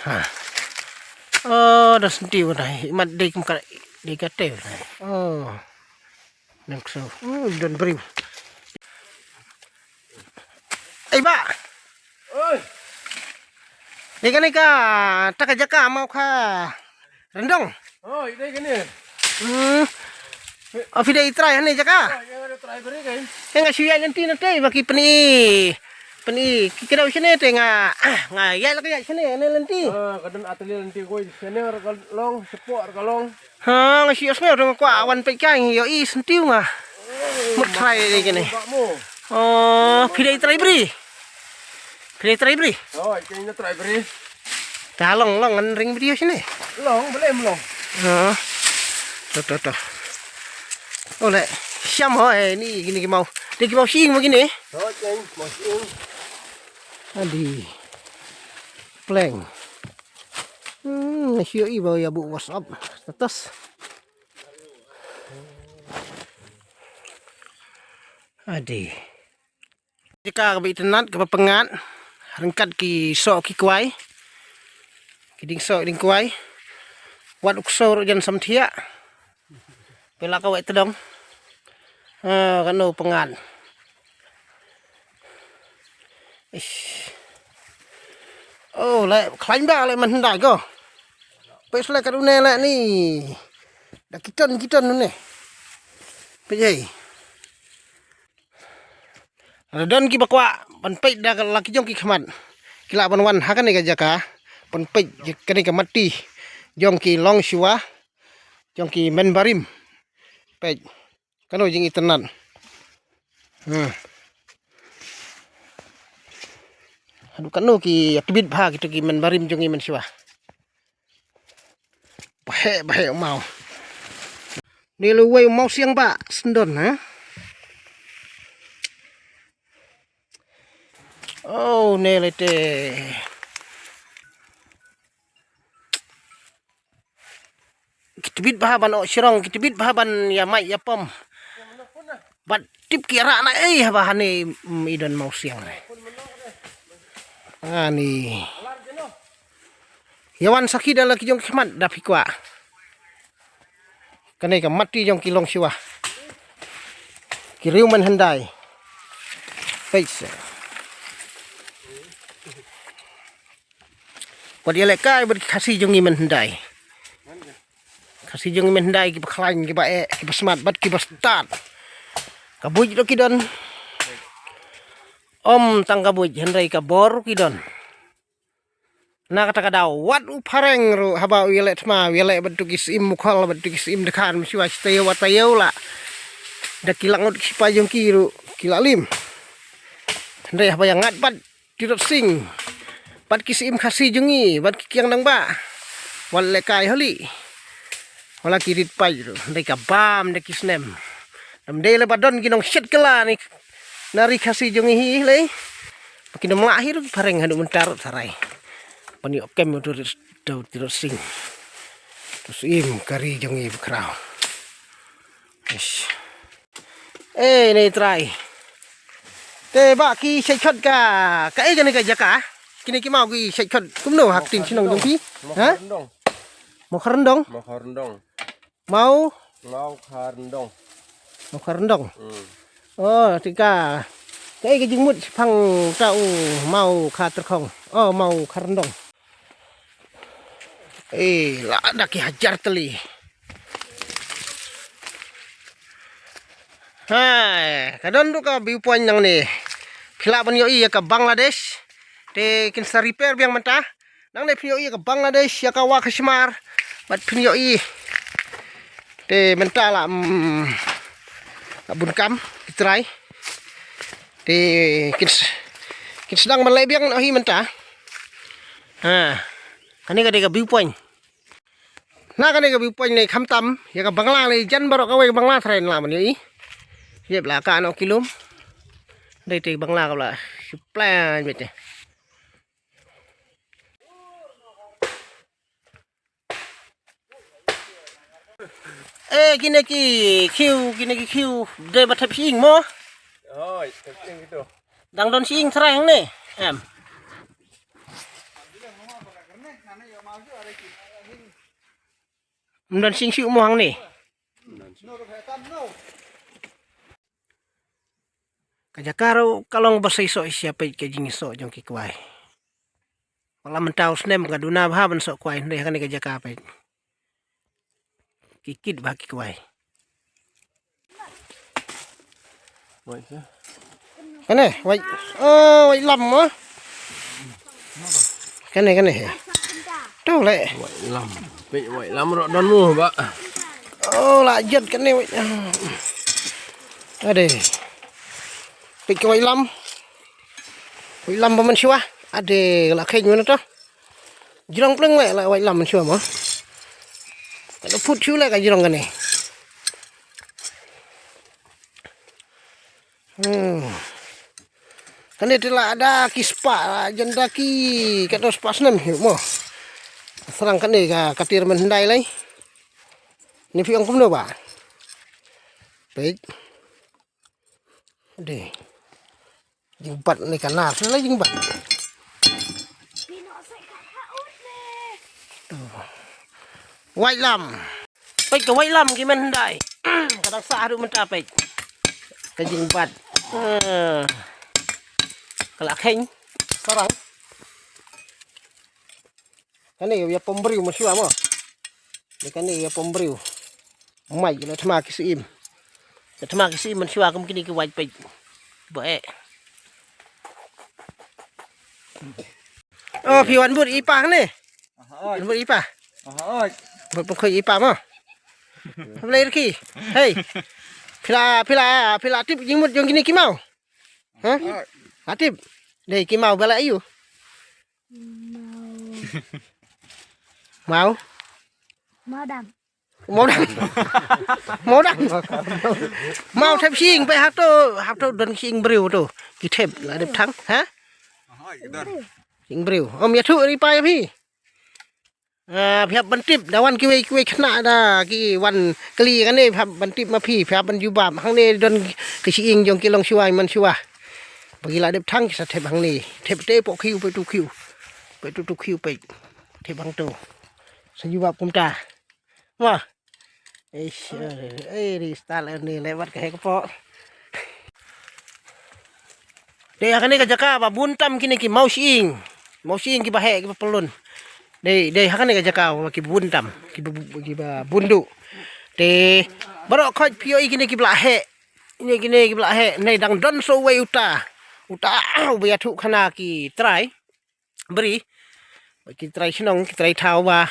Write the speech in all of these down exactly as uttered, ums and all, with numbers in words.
Ah. Oh, da senti wa dai. Mat dei kum ka dei ka te wa dai. Oh. Nang so. Oh, don briew. Ei ba. Oi. Dei kane ka ta ka jaka mau ka rendong. Oi, dei kane. Hmm. Oh, phi dei trai hane jaka. Oi, nga dei trai bri kai. Nga shu ïaid lynti na te ba ki pyni. Pyni ki kdew shane te nga, ah, nga ïaid la ka ïaid shane ne lynti. Ah, ka don atelier lynti koi shane ra ka long, shapoh ra ka long. Ha, nga shu ïohsngew dang kwah wan peit kai, ngi ïohi senti nga. Mut trai dei kane. Oh, phi dei trai bri. Phi dei trai bri. Oh, kane trai bri. Ta long long ngan ring video shane. Long, boleh long. Ha. To to to. Oh le, sham ho eh ni kine ki mau. Dei ki mau shing mo kine. Oh, kane mau shing. Adi. Pleng. Hmm, shu ïohi ba ïa buh WhatsApp status. Adi. Jaka kaba itynnad kaba pyngngad. Ryngkat ki soh ki kwai. Ki dieng soh dieng kwai. Wat u ksew ruh jan samthiah. Pela ka wei tdong. Ah, kano pyngngad. Ish. Oh, le khlaiñ ba le man hyndai ko. Pes le kat une le ni. Da kiton kiton une. Pejai. Don ki ba kwah ban peit da la ki jong ki khmat. Ki lah ban wan ha kane ka jaka ban peit kane ka mati jong ki longshiwa, jong ki mynbarim. Peit. Kano jingitynnad. Hmm. Haduh kano ki tbit bha kito ki mynbarim jong i mynshiwa. Baheh baheh u maw. Ni lu wei u maw siang ba sendon ha. Oh, ne le te. Ki tbit bha ban oh shirong, ki tbit bha ban ïa mai ïa pom. Bad tip ki rak na ei haba hane, mm, i don maw siang re. Ani. Ïa wan sakhi da la ki jong ki khmat da phi kwah. Kane ka mati jong ki longshiwa. Ki riew man hyndai. Peit se. Wat ïa lehkai bad ki Khasi jong ngi man hyndai. Khasi jong ngi man hyndai kiba khlaiñ, kiba eh, kiba smat bad kiba stad. Ka buit ruh ki don. Ym tang ka buit, hynrei ka bor ruh ki don. Na kata ka daw wat u phareng ruh haba u ïaleh thma, u ïaleh bad tu ki syiem Mukhol, bad tu ki syiem Dkhar, mynshuwa shi taïew ar taïew la. Da ki la ngut ki shipai jong ki ruh ki la lim. Hynrei haba ïa ngat bad Tirot Sing bad ki syiem Khasi jong ngi bad ki kiang dang ba. Wat lehkai holi. Wala ki rit paid ruh dei ka bam da ki snem. Dam dei le ba don ki nong shet kala ni na ri Khasi jong ngi hi le. Ba ki nong lah hi ruh ki phareng haduh mynta ruh tharai. Ban ïoh kem u tu rit tu Tirot Sing. Tu syiem ka ri jong ngi ba khraw. Eish. Eh, ne trai. Te ba ki shait khot ka, ka ei kane ka jaka. Kine ki mau ki shait khot kumno ha ktien shnong jong phi? Ha? Mawkharndong. Mawkharndong. Mawkharndong. Mau? Mawkharndong. Mawkharndong. Hmm. Oh, te ka. Ka ei ka jingmut shaphang ta u Mawkhatrkhong. Oh, Mawkharndong. Eh, la da ki hajar tylli. Hai, ka don ruh ka view point nangne. Phi lah ban ïohi ïa ka Bangladesh. Te kin sa repair biang mynta. Nangne phin ïohi ïa ka Bangladesh, ïa ka Wah Khashmar. Bad phin ïohi. Te mynta la, mm, la bun kam, ki trai. Te kin s-, kin sdang ban leh biang noh hi mynta. Ha. Kane ka dei ka view point. Na kane ka view point ne khamtam ïa ka Bangla le jan baroh kawei ka Bangla tharai na la man ïohi. Ïep la ka noh ki lum. Dei te Bangla ka la shu plan beit te. Eh, kine ki khiew, kine ki khiew dei ba thep shyieng mo? Oi, thep shyieng kito. Dang don shyieng tharai hangne. Em. Ym don sing shu mo hangne. Ka jaka ruh ka long ba sei soh sha peit ka jingsoh jong ki kwai. Wat la mynta u snem ka duna bha ban soh kwai hynrei ha kane ka jaka peit. Ki kit bha ki kwai. Kane wai, oh, wai lam mo. Kane, kane he. Tu le. Wai lam. Peit wai lam ruh don mo ba. Oh, la jot kane wai. Ade. Peit ka wai lam. Wai lam ba mynshuwa. Ade, la kheiñ mo to. Jrong pleng le la wai lam mynshuwa mo. Ka phut shu le ka jrong kane. Hmm. Kane te la da ki spah, la jan da ki, ka to spah snem hi mo. Srang kane ka, ka tir men hyndai lai. Ni phi ong kumno ba. Peit. Dei. Jingbat ni ka nar, sila jingbat. Wai lam. Peit ka wai lam ki men hyndai. Ka dang sah haduh mynta peit. Ka jingbat. Eh. Ka la kheiñ. Sarang. Kane ïa pom briew mynshuwa mo. Ni kane ïa pom briew. Mai la thma ki syiem. La thma ki syiem mynshuwa kum kine ki wait peit. Ba eh. Oh, phi wan bud i pa ne? Wan bud i pa. Bud pun khoi i pa mo. Blai rki. Hey. Phi la, phi la, phi la tip jingmut jong kine ki maw. Ha? La tip. Dei ki maw ba la ayu. Mau. Mau. Mau dang. Mau dang. Mau dang. Mau thep shing pe hato, hato don shing briew to. Ki thep la dep thang, ha? Shing briew. Om ïathuh ri pa ïa phi. Ah, phi hap ban tip da wan kiwei kiwei khynnah da ki wan kylli kane, phi hap ban tip ma phi, phi hap ban jubab. Hangne don ki shing jong ki longshuwa manshuwa. Ba ki la dep thang ki sa thep hangne. Thep te poh khiew, poh tu khiew. Poh tu tu khiew peit. Thep hangto. Sa jubab kumta. Wah. Eish, eh, eh, ri style ni lewat ka hek po. Dei ha kane ka jaka ba bun tam kine ki mawshing. Mawshing ki ba heh ki ba pyllun. Dei, dei ha kane ka jaka ba ki bun tam, ki ba, ki ba bun duh. Te baroh khoit phi ïohi kine ki ba la heh. Kine, kine ki ba la heh. Nei dang don sa uwei uta. Uta, ah, uba ïathuh khana ki trai. Bri. Ki trai shnong, ki trai thaw ba.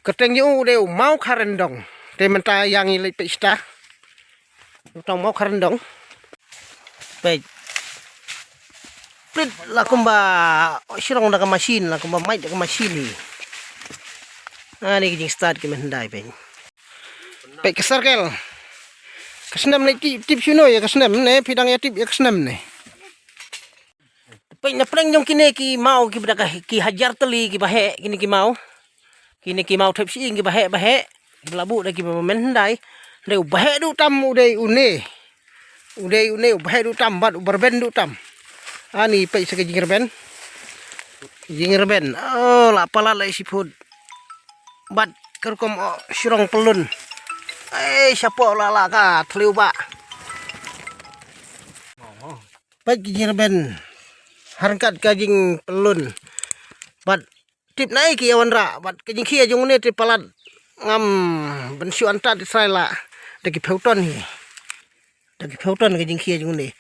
Kyrteng jong u dei u Mawkharendong. Te mynta ïa ngi leit peit shata. U tong Mawkharendong. Peit. Peit la kumba shrong da ka machine, la kumba mait da ka machine hi. Ani ki jingstad ki men hyndai peit. Peit ka circle. Ka snem ne tip, tip shuno ïa ka snem ne, phi dang ïa tip ïa ka snem ne. Peit na pdeng jong kine ki maw ki ba da ka, ki hajar tylli ki ba heh, kine ki maw. Kine ki maw thep shing ki ba heh, ba heh. Ki ba la buh da ki ba men hyndai. Dei u ba heh duh tam u dei une. U dei une u ba heh duh tam bad u ba rben duh tam. Ani peit sa ka jingrben. Jingrben. Oh, la palat la i siput. Bad ka rukom, oh, shrong pyllun. Eh, shapoh la la ka thliew ba. Peit ki jingrben. Harkat ka jingpyllun. Bad tip nai ki ïa wanrah. Bad ka jingkhia jong une te palat. Ngam ban shu antad i srai la. Da ki phew ton hi. Da ki phew ton ka jingkhia jong une.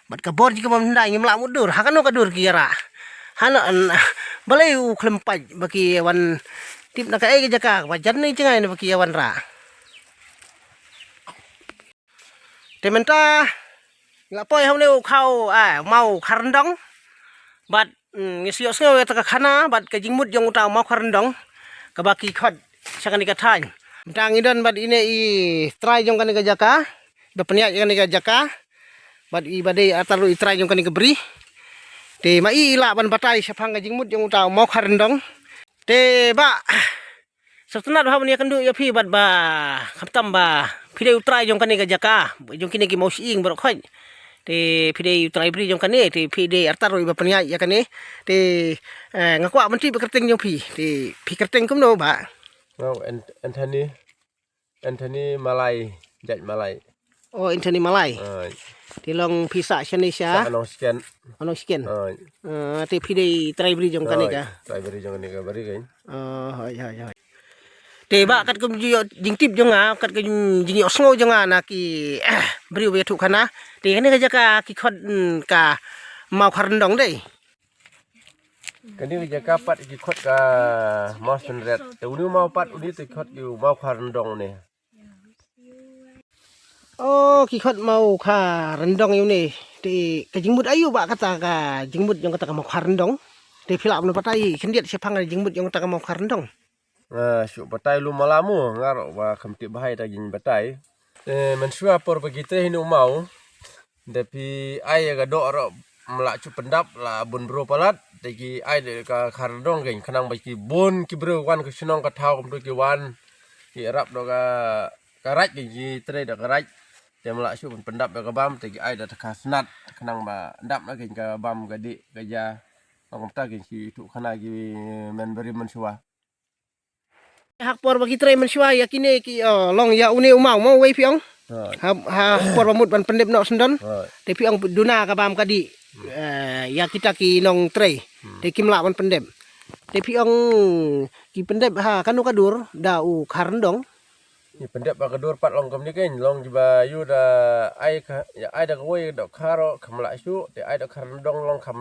Bad ka bor jong ka bym hyndai ngim lah mut dur. Ha kano ka dur ki ïa rah. Hano an, balei u khlem pait ba ki ïa wan tip na kaei ka jaka ba jan ne jngai ne ba ki ïa wanrah. Te mynta la poi ha une u khaw, ah, Mawkharendong. Bad, mm, ngi shu ïohsngew ïa ka khana bad ka jingmut jong uta u Mawkharendong. Kaba ki khot sha kane ka thaiñ. Mynta ngi don bad ine i trai jong kane ka jaka. Ba pynïaid ïa kane ka jaka. Bad i ba dei artat ruh i trai jong kane ka bri. Te ma i i lah ban batai shaphang ka jingmut jong uta u Mawkharendong. Te ba Sngewtynnat bha ban ïakynduh ïa phi bad ba khamtam ba phi dei u trai jong kane ka jaka, jong kine ki mawshyieng baroh khoit. Te phi dei u trai bri jong kane, te phi dei artat ruh iba pynïaid ïa kane. Te, eh, nga kwah ban tip ïa ka kyrteng jong phi. Te phi kyrteng kumno, Bah? Nga An-, Anthony. Anthony Malai, jait Malai. Oh, Anthony Malai. Ai. Te long phi sah shane sha? Sah Nongsiken. Oh, Nongsiken. Ai. Ah, te phi dei trai bri jong kane ka? Ai, trai bri jong kane ka bri kan. Oh, hoi, hoi, hoi. Te Bah, katkum ju-, jingtip jong nga, katkum jingïohsngew jong nga na ki briew ba ïathuh khana. Te kane ka jaka ki khot, mm, ka Mawkharndong dei. Kane ka jaka pat ki khot ka Mawsynriat. Te une u maw pat une te khot ki u Mawkharndong une. Oh, ki khot Mawkharndong ïa une. Te ka jingmut aïu Bah kata ka jingmut jong kata ka Mawkharndong? Te phi lah ban batai khyndiat shaphang ka jingmut jong kata ka Mawkharndong? Nga shu batai lum malam u, nga ruh ba kham tip bha ïa ta jingbatai. Eh, mynshuwa por ba ki trei ïa une u maw, da phi ai ïa ka doh ruh ym lah shu pyndap, la bun briew palat, da ki ai da ka kharndong kein, khnang ba ki bun ki briew wan ka shnong ka thaw kumto ki wan, ki ïarap da ka, ka raid kein, ki trei da ka raid. Te ym lah shu pyndap ïa ka bam, te ki ai da ta ka snat, khnang ba ndap na kein ka bam ka dih ka ja. Ong kumta kein ki ïathuh khana ki mynbarim mynshuwa. Ha ka por ba ki trei mynshuwa ïa kine ki, oh, long ïa une u maw, maw wei phi ong? Hooid. Ha, ha ka por ba mut ban pyndep noh syndon. Hooid. Te phi ong duna ka bam ka dih, eh, ïa kita ki nongtrei. Hmm. Te kim lah ban pyndep. Te phi ong ki pyndep ha kano ka dur da u kharndong? Ki pyndep ha ka dur pat long kumne kein, long kiba ïoh da ai ka, ïa ai da kawei dohkha ruh kham lah shuh, te ai da kharndong long kham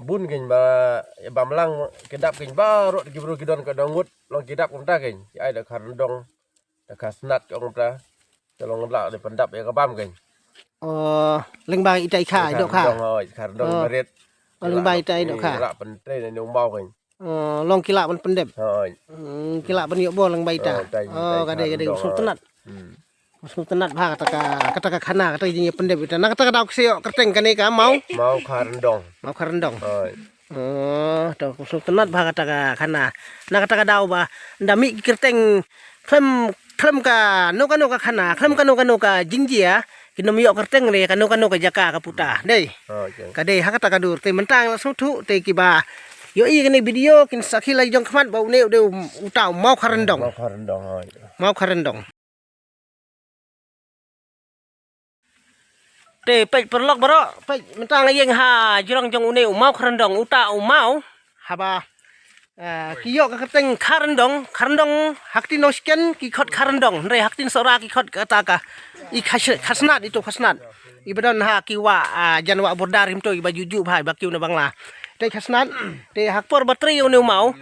bun kein ba, ïa bam lang, ki dap kein baroh ki briew ki don ka dang ngut, long ki dap kumta kein, ki ai da kharndong, da ka snat ki ong kumta, te long lah da pyndap ïa ka bam kein. Oh, lyngba ita i kha, i dohkha. Kharndong, hooid, kharndong. Oh. Barit. Oh, lyngba ita i dohkha. Ki lah pyntrei na u maw kein. Oh, long ki lah ban pyndep. Hooid. Hmm, ki lah ban ïoh bor lyngba ita. Oh, tai, oh, tai, ka dei, ka dei, kharndong, sngewtynnat. Hmm. Sngewtynnat bha kata ka, kata ka khana, kata ka jingïapyndep ita. Na kata ka daw ki sa ïoh kyrteng kane ka maw? Mawkharndong. Mawkharndong. Hooid. Oh, to, sngewtynnat bha kata ka khana. Na kata ka daw ba, ynda mih ki kyrteng khlem, khlem kano kano ka khana, khlem kano kano ka jingjia, kin ym ïoh kyrteng re kano kano ka jaka ka puta. Dei. Oh, okay. Ka dei ha kata ka dur. Te mynta nga la sngewthuh, te kiba ïohi kane video, kin sakhi la jong khmat ba une u dei u, uta u Mawkharndong. Mawkharndong, hooid. Mawkharndong. Te peit paralok baroh, peit mynta nga ïeng ha jrong jong une u Mawkharndong, uta u maw, haba, eh, ki ïoh ka kyrteng kharndong, kharndong ha ktien Nongsiken ki khot kharndong, hynrei ha ktien Sohra ki khot kata ka, i kha-, khasnat, ito khasnat. Iba don ha ki wah, ah, jan wah border hynto iba juh juh bha iba kiew na Bangla. Te khasnat, te ha ka por ba trei une u maw,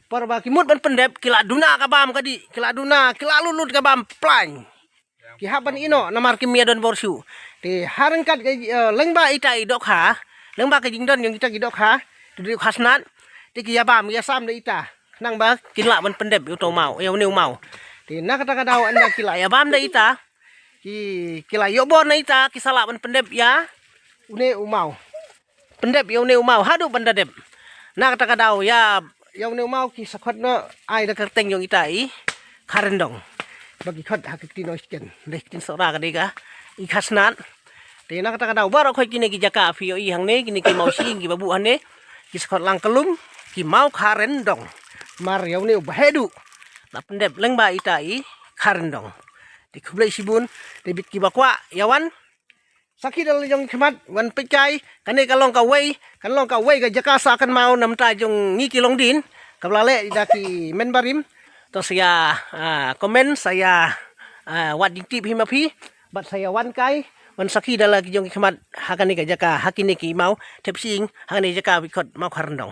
por ba ki mut ban pyndep, ki la duna ka bam ka dih, ki la duna, ki la lut lut ka bam plaiñ. Ki hap ban ïeh noh namar kim ïadon bor shuh. Te ha ryngkat ka, eh, lyngba ita i dohkha, lyngba ka jingdon jong kita ki dohkha, te dei u khasnat, te ki ïa bam, ïa sam da ita. Khnang ba kin lah ban pyndep ïa uto u maw, ïa une u maw. Te na kata ka daw ynda ki la ïa bam da ita, ki, ki la ïoh bor na ita, ki sa lah ban pyndep ïa une u maw. Pyndep ïa une u maw haduh ban da dep. Na kata ka daw ïa, ïa une u maw ki sa khot noh ai da ka kyrteng jong ita i kharndong. Ba ki khot ha ka ktien Nongsiken, dei ktien Sohra ka dei ka i khasnat. Te na kata ka daw baroh khoit kine ki jaka phi ïohi hangne, kine ki mawshyieng kiba buh hangne, ki sa khot lang kyllum ki Mawkharndong. Mar ïa une uba heh duh la pyndep lyngba ita i kharndong. Te khublei shibun, te bit kiba kwah ïa wan sakhi da la jong khmat, wan peit kai, kane ka long kawei, kan long kawei ka jaka sah kynmaw na bynta jong ngi ki longdien, kaba la leh da ki mynbarim. To sa ïa, ah, comment, sa ïa, ah, wad jingtip hi ma phi, bad sa ïa wan kai, wan sakhi da la ki jong ki khmat, ha kane ka jaka, ha kine ki maw, thep shyieng, ha kane ka jaka ba ki khot Mawkharndong.